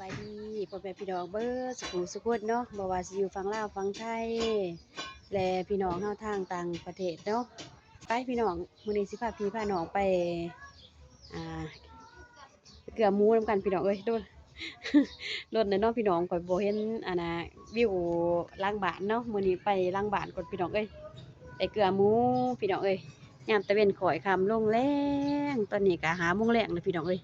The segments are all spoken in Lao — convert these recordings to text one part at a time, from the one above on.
ສະບາຍດີພໍ່ແມ່ພີ່ນ້ອງເບິດສູ່ຜູ້ສູ່ຄົນເນາະ, ບໍ່ວ່າຊິຢູ່ຝັ່ງລາວຝັ່ງໄທ ແລະ ພີ່ນ້ອງເຮົາທາງຕ່າງປະເທດເນາະ. ໄປພີ່ນ້ອງ, ມື້ນີ້ຊິພາພີ່ພານ້ອງໄປ ອ່າ ເກືອໝູນຳກັນພີ່ນ້ອງເອີຍ. ດົນ ດົນແລ້ວເນາະພີ່ນ້ອງ, ຂ້ອຍບໍ່ເຫັນອັນນ່າ ວິວຫຼັງບ້ານເນາະ. ມື້ນີ້ໄປຫຼັງບ້ານກ່ອນພີ່ນ້ອງເອີຍ, ໄປເກືອໝູພີ່ນ້ອງເອີຍ. ຍາມຕາເວັນຄ້ອຍຄ່ຳລົງແລງ, ຕອນນີ້ກໍຫ້າໂມງແລງແລ້ວພີ່ນ້ອງເອີຍ.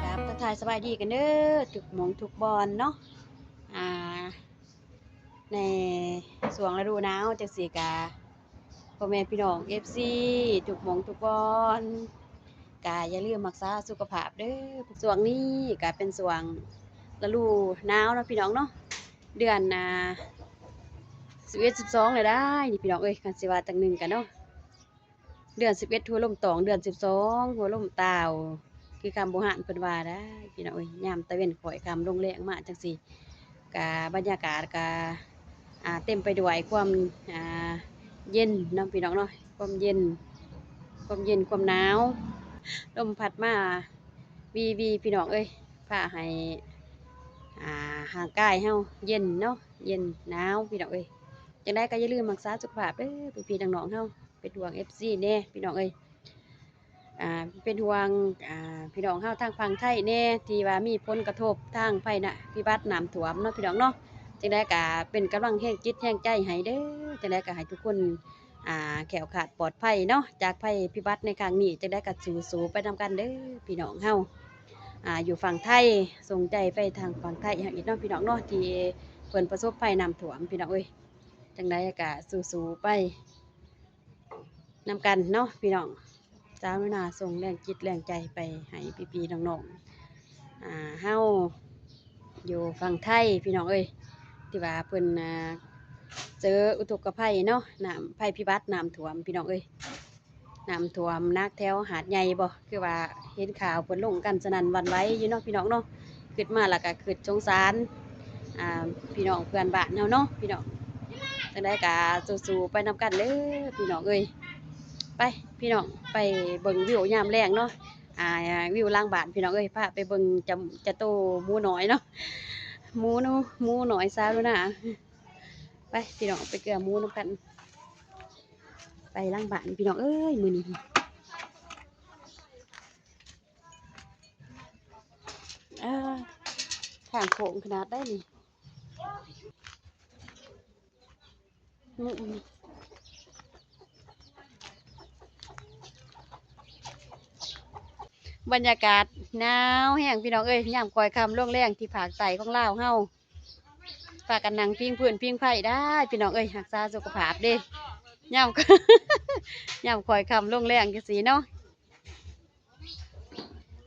ກາບທັກທາຍສະບາຍດີກັນເດີ ທຸກໝ່ອງທຸກບ່ອນເນາະ. ອ່າ ໃນຊ່ວງລະດູໜາວຈັ່ງຊີ້ກະ ພໍ່ແມ່ພີ່ນ້ອງເອັຟຊີທຸກໝ່ອງທຸກບ່ອນ ກະຢ່າລືມຮັກສາສຸຂະພາບເດີ. ຊ່ວງນີ້ກະເປັນຊ່ວງລະດູໜາວເນາະພີ່ນ້ອງເນາະ, ເດືອນ ອ່າ ສິບເອັດ ສິບສອງ ແລ້ວດາຍນີ້ພີ່ນ້ອງເອີຍ. ຄັນຊິວ່າຈັ່ງໜຶ່ງກະເນາະ ເດືອນສິບເອັດຫົວລົມຕອງ ເດືອນສິບສອງຫົວລົມຕາວ ຄືຄຳບູຮານເພິ່ນວ່າໄດ໋ພີ່ນ້ອງເອີຍ. ຍາມຕາເວັນຄ້ອຍຄ່ຳລົງແລງມາຈັ່ງຊີ້ ກະບັນຍາກາດກະ ອ່າ ເຕັມໄປດ້ວຍຄວາມ ອ່າ ເຢັນເນາະພີ່ນ້ອງເນາະ, ຄວາມເຢັນ ຄວາມເຢັນຄວາມໜາວ. ລົມພັດມາວີໆ ພີ່ນ້ອງເອີຍ, ພາໃຫ້ ອ່າ ຮ່າງກາຍເຮົາເຢັນເນາະ, ເຢັນໜາວພີ່ນ້ອງເອີຍ. ຈັ່ງໃດກໍຢ່າລືມຮັກສາສຸຂະພາບເດີ ພີ່ໆ ນ້ອງໆ ເຮົາ. ເປັນຫ່ວງເອັຟຊີແດ່ພີ່ນ້ອງເອີຍ. ອ່າ ເປັນຫ່ວງ ອ່າ ພີ່ນ້ອງເຮົາທາງຝັ່ງໄທແດ່ ທີ່ວ່າມີຜົນກະທົບທາງໄພນະພິບັດນ້ຳຖ້ວມເນາະພີ່ນ້ອງເນາະ. ຈັ່ງໃດກະເປັນກຳລັງແຮງຈິດແຮງໃຈໃຫ້ເດີ, ຈັ່ງໃດກະໃຫ້ທຸກຄົນ ອ່າ ແຄ້ວຄາດປອດໄພເນາະ ຈາກໄພພິບັດໃນຄັ້ງນີ້. ຈັ່ງໃດກະສູ້ໆໄປນຳກັນເດີພີ່ນ້ອງເຮົາ ອ່າ ຢູ່ຝັ່ງໄທ. ສົ່ງໃຈໄປທາງຝັ່ງໄທເຮົາອີກເນາະພີ່ນ້ອງເນາະ ທີ່ເພິ່ນປະສົບໄພນ້ຳຖ້ວມພີ່ນ້ອງເອີຍ. ຈັ່ງໃດກະສູ້ໆໄປ ນຳກັນເນາະພີ່ນ້ອງ. ຊາວນາສົ່ງແຮງຈິດແຮງໃຈໄປໃຫ້ພີ່ໆນ້ອງໆ ອ່າ ເຮົາຢູ່ຝັ່ງໄທພີ່ນ້ອງເອີຍ, ທີ່ວ່າເພິ່ນ ອ່າ ເຈີອຸທົກກະໄພເນາະ, ນ້ຳ ໄພພິບັດນ້ຳຖ້ວມພີ່ນ້ອງເອີຍ. ນ້ຳຖ້ວມໜັກແຖວຫາດໃຫຍ່ບໍ ຄືວ່າເຫັນຂ່າວເພິ່ນລົງກັນສະໜັ່ນຫວັ່ນໄຫວຢູ່ເນາະພີ່ນ້ອງເນາະ. ຄິດມາແລ້ວກໍຄິດສົງສານ ອ່າ ພີ່ນ້ອງເພື່ອນບ້ານເຮົາເນາະພີ່ນ້ອງ. ຈັ່ງໃດກໍສູ້ໆໄປນຳກັນເດີພີ່ນ້ອງເອີຍ. ໄປພີ່ນ້ອງ ໄປເບິ່ງວິວຍາມແລງເນາະ, ອ່າ ວິວຫຼັງບ້ານພີ່ນ້ອງເອີຍ. ພາໄປເບິ່ງຈະ ຈະໂຕໝູນ້ອຍເນາະ, ໝູ ໝູນ້ອຍຊາວລູນາ. ໄປພີ່ນ້ອງ ໄປເກືອໝູນຳກັນ. ໄປຫຼັງບ້ານພີ່ນ້ອງເອີຍ ມື້ນີ້ ເອີ ທາງໂຄ້ງຂະໜາດໃດນີ້. ບັນຍາກາດໜາວແຮງພີ່ນ້ອງເອີຍ, ຍາມຄ້ອຍຄ່ຳລົງແລງທີ່ພາກໃຕ້ຂອງລາວເຮົາ. ພາກັນນັ່ງພິງຟືນພິງໄຟໄດ້ພີ່ນ້ອງເອີຍ, ຮັກສາສຸຂະພາບເດ້ ຍາມ ຍາມຄ້ອຍຄ່ຳລົງແລງຈັ່ງຊີ້ເນາະ.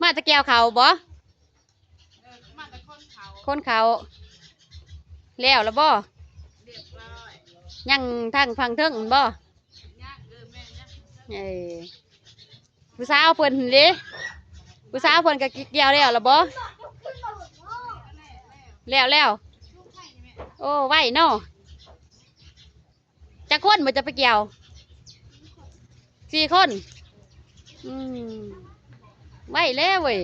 ມາແຕ່ກ່ຽວເຂົ້າບໍ? ຂົນເຂົ້າ ແລ້ວລະບໍ? ຍັງທາງຝັ່ງເທິງຫັ້ນບໍ? ເອີ ຜູ້ສາວເພິ່ນຫັ້ນເດ້ ຜູ້ສາວເພິ່ນກໍກ່ຽວແລ້ວລະບໍ? ແລ້ວແລ້ວ ໂອ້ ໄວເນາະ. ຈັກຄົນບໍ່ຈະໄປກ່ຽວ? ສີ່ຄົນ. ອືມ ໄວແລ້ວເວີຍ.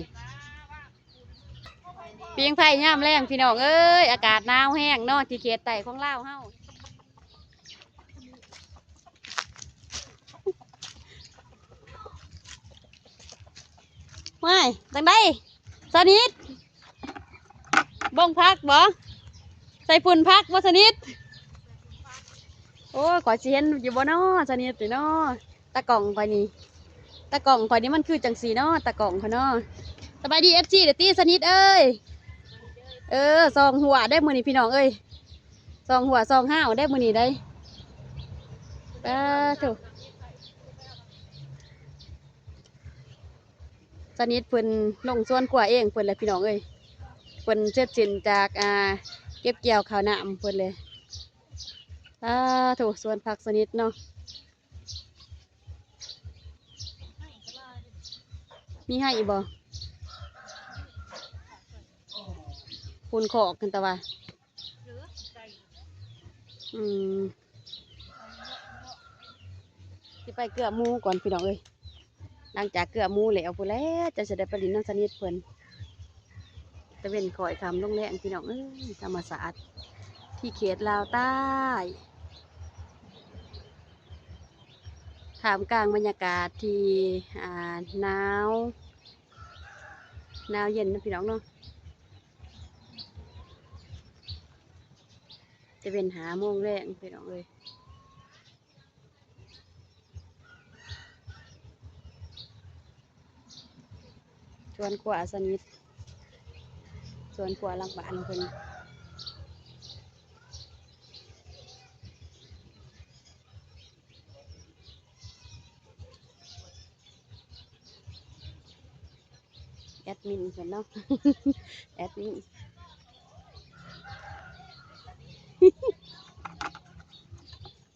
ປີ້ງໄຟຍາມແລງພີ່ນ້ອງເອີຍ, ອາກາດໜາວແຮງເນາະ ທີ່ເຂດໃຕ້ຂອງລາວເຮົາ. ວ້າຍ ຈັ່ງໃດສະນິດ? ບົງຜັກບໍ? ໃສ່ຝຸ່ນຜັກບໍ່ສະນິດ? ໂອ້ຍ ຂ້ອຍຊິເຫັນຢູ່ບໍ່ນໍສະນິດນີ້ນໍ? ຕາກ້ອງຂ້ອຍນີ້ ຕາກ້ອງຂ້ອຍນີ້ມັນຄືຈັ່ງຊີ້ເນາະ ຕາກ້ອງຂ້ອຍເນາະ. ສະບາຍດີເອັຟຊີເດີຕິສະນິດເອີຍ. ເອີ ສ່ອງຫົວເດ້ມື້ນີ້ພີ່ນ້ອງເອີຍ, ສ່ອງຫົວສ່ອງຫາວເດ້ມື້ນີ້ໄດ໋. ປາໂທ້ ສະນິດເພິ່ນລົງສວນຄົວເອງເພິ່ນແຫຼະພີ່ນ້ອງເອີຍ, ເພິ່ນເສັດສິ້ນຈາກ ອ່າ ເກັບກ່ຽວເຂົ້ານ້ຳເພິ່ນເລີຍ. ປາໂທ້ ສວນຜັກສະນິດເນາະ. ມີໃຫ້ອີກບໍ່? ຝຸ່ນຄອກຫັ້ນຕາວ່າ. ອືມ ຊິໄປເກືອໝູກ່ອນພີ່ນ້ອງເອີຍ, ໄປ ຫຼັງຈາກເກືອໝູແລ້ວພຸ້ນແຫຼະ ຈັ່ງຊິໄດ້ໄປຫຼິ້ນນຳສະນິດເພິ່ນ. ຕາເວັນຄ້ອຍຄ່ຳລົງແລງ ພີ່ນ້ອງເອີຍ ທຳມະຊາດທີ່ເຂດລາວໃຕ້ ທ່າມກາງບັນຍາກາດທີ່ ອ່າ ໜາວ ໜາວເຢັນເນາະ ພີ່ນ້ອງເນາະ. ຕາເວັນຫ້າໂມງແລງ ພີ່ນ້ອງເອີຍ. ສວນຂົວສະໜິດ ສວນຂົວຫຼັງບ້ານເພິ່ນ. ແອດມິນເພິ່ນເນາະ ແອດມິນ.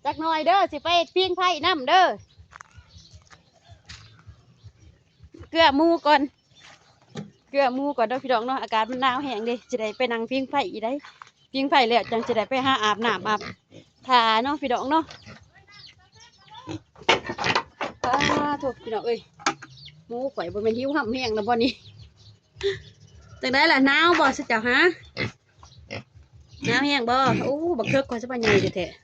ຈັກໜ່ອຍເດີ ຊິໄປເຮັດຜິງໄຟນຳເດີ. ເກືອໝູກ່ອນ ເກືອໝູກ່ອນເດີພີ່ນ້ອງເນາະ. ອາກາດມັນໜາວແຮງເດ້ ຊິໄດ້ໄປນັ່ງຜິງໄຟອີກໃດ. ຜິງໄຟແລ້ວຈັ່ງຊິໄດ້ໄປຫາອາບນ້ຳອາບທ່າເນາະ ພີ່ນ້ອງເນາະ. ປາໂທ້ ພີ່ນ້ອງເອີຍ ໝູຂ້ອຍບໍ່ແມ່ນຫິວຫຳແຮງແລ້ວບໍ່ນີ້. ຈັ່ງໃດລະ ໜາວບໍ່ຊະເຈົ້າ ຫາ? ໜາວແຮງບໍ່? ໂອ້ ບັກເຖິກຂ້ອຍສະບາຍໃຫຍ່ແທ້ໆ.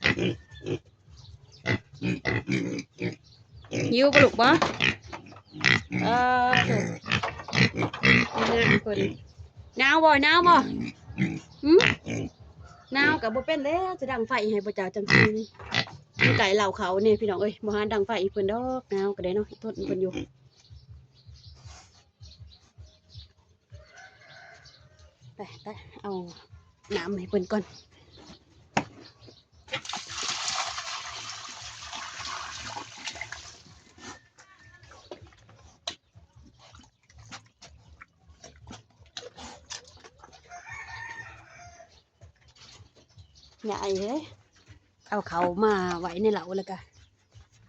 ຫິວບໍ່ລູກບໍ່? ເອີ ໂທ້ ງາມເພິ່ນ. ໜາວບໍ່? ໜາວບໍ່? ຫື? ໜາວກໍບໍ່ເປັນແລ້ວ ຈະດັງໄຟໃຫ້ບໍ່ເຈົ້າ ຈັ່ງຊີ້ ມັນໃກ້ເລົ້າເຂົ້ານີ້ ພີ່ນ້ອງເອີຍ. ບໍ່ຫາດັງໄຟໃຫ້ເພິ່ນດອກ ໜາວກໍໄດ້ເນາະ ທົນເພິ່ນຢູ່. ໄປ ໄປ ເອົານ້ຳໃຫ້ເພິ່ນກ່ອນ. ຍາຍເອີຍ ເອົາເຂົ້າມາໄວ້ໃນເລົ້າ ແລ້ວກະ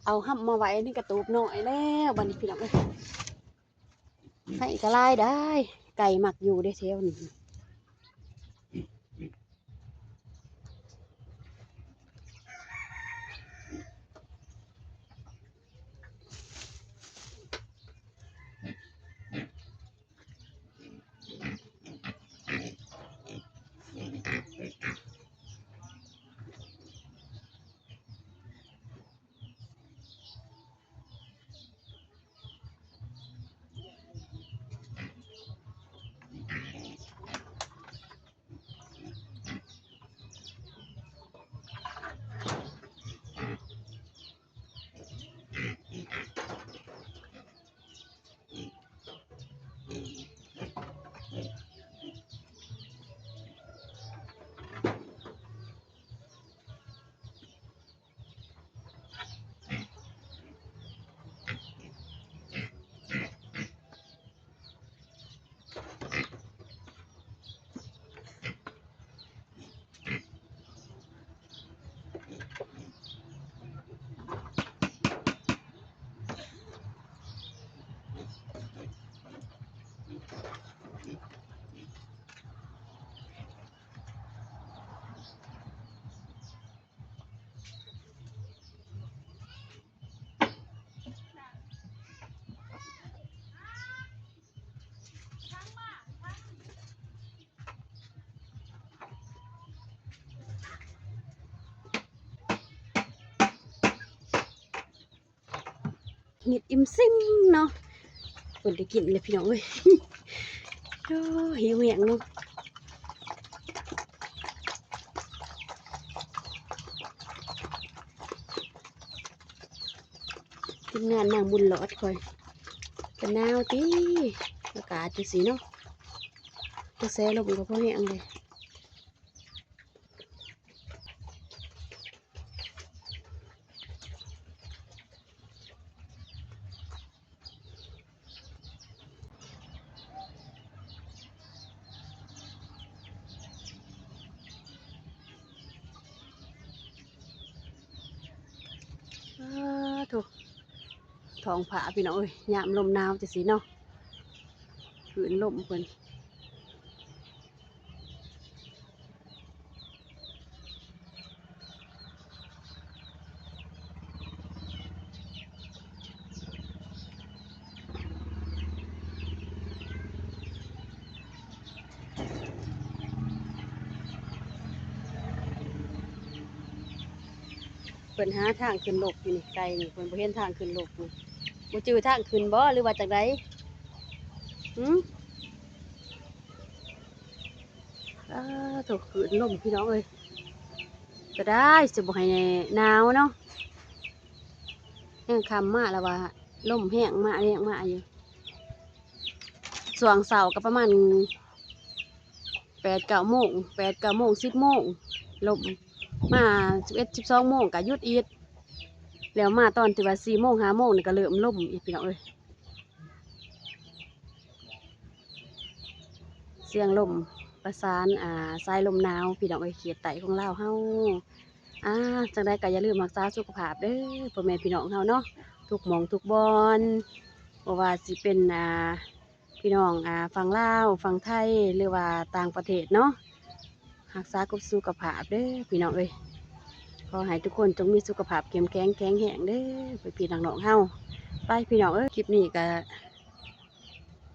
ເອົາຫຳມາໄວ້ໃນກະຕູບນ້ອຍແລ້ວ ບັດນີ້ ພີ່ນ້ອງເອີຍ. ໄຟກະຫຼາຍໄດ໋ ໄກ່ມັກຢູ່ເດ້ແຖວນີ້. ມິດອີ່ມຊິມເນາະ ເພິ່ນໄດ້ກິນແລ້ວ ພີ່ນ້ອງເອີຍ. ໂອ້ ຫິວແຮງເນາະ. ທີມງານນາງບຸນຫຼອດຂ້ອຍ ກະໜາວຕິ ອາກາດຈັ່ງຊີ້ເນາະ ກະແສລົມກະພໍແຮງເດ. ອ້າ ໂທ້ ທ້ອງຟ້າ ພີ່ນ້ອງເອີຍ ຍາມລົມໜາວຈັ່ງຊີ້ເນາະ ຄື້ນລົມເພິ່ນ. ເ ພິ່ນຫາທາງຂຶ້ນລົກຢູ່ນີ້ ໄກ່ນີ້ ເພິ່ນບໍ່ເຫັນທາງຂຶ້ນລົກນີ້ ບໍ່ຈື່ທາງຂຶ້ນບໍ່ ຫຼືວ່າຈັ່ງໃດ? ຫື ອາ ໂທ້ ຄື້ນລົມພີ່ນ້ອງເອີຍ ກໍໄດ້ ຊິບໍ່ໃຫ້ໜາວເນາະ ແຮງຄ່ຳມາແລ້ວວ່າ ລົມແຮງມາ ແຮງມາຢູ່ ຊ່ວງເຊົ້າກໍປະມານ ແປດເກົ້າໂມງ ແປດເກົ້າໂມງ ສິບໂມງ ລົມ ມາສິບເອັດ ສິບສອງໂມງກໍຢຸດອີກ ແລ້ວມາຕອນທີ່ວ່າສີ່ໂມງ ຫ້າໂມງນີ້ກໍເລີ່ມລົມອີກ ພີ່ນ້ອງເອີຍ ສຽງລົມປະສານ ອ່າ ສາຍລົມໜາວ ພີ່ນ້ອງເອີຍ ເຂດໃຕ້ຂອງລາວເຮົາ ອ່າ ຈັ່ງໃດກໍຢ່າລືມຮັກສາສຸຂະພາບເດີ ພໍ່ແມ່ພີ່ນ້ອງເຮົາເນາະ ທຸກໝ່ອງທຸກບ່ອນ ບໍ່ວ່າຊິເປັນ ອ່າ ພີ່ນ້ອງ ອ່າ ຝັ່ງລາວ ຝັ່ງໄທ ຫຼືວ່າຕ່າງປະເທດເນາະ ຮັກສາສຸຂະພາບເດີພີ່ນ້ອງເອີຍ ຂໍໃຫ້ທຸກຄົນຈົ່ງມີສຸຂະພາບເຂັ້ມແຂງແຂງແຮງເດີ ພີ່ໆນ້ອງໆເຮົາ ໄປພີ່ນ້ອງເອີຍ ຄລິບນີ້ກໍ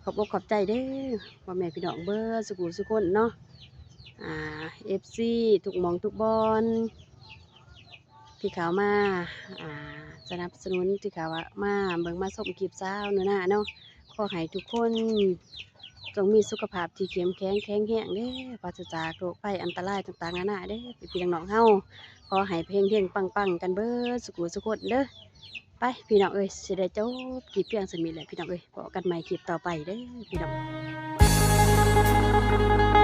ຂອບອົກຂອບໃຈເດີ ພໍ່ແມ່ພີ່ນ້ອງເບິດສຸຂູສຸຄົນເນາະ ອ່າ ເອັຟຊີ ທຸກໝ່ອງທຸກບ່ອນ ທີ່ເຂົ້າມາ ອ່າ ສະໜັບສະໜູນ ທີ່ເຂົ້າມາເບິ່ງມາຊົມຄລິບສາວໜູນາເນາະ ຂໍໃຫ້ທຸກຄົນຈົ່ງມີສຸຂະພາບທີ່ເຂັ້ມແຂງແຂງແຮງເດີ ປາສະຈາກໂລກໄພອັນຕະລາຍຕ່າງໆນານາເດີ ພີ່ໆນ້ອງໆເຮົາ ຂໍໃຫ້ເຮັງໆປັງໆກັນເບິດສຸຂູສຸຄົນເດີ ໄປພີ່ນ້ອງເອີຍ ຊິໄດ້ຈົບຄລິບພຽງສ່ຳນີ້ແຫຼະພີ່ນ້ອງເອີຍ ພໍ້ກັນໃໝ່ຄລິບຕໍ່ໄປເດີພີ່ນ້ອງ.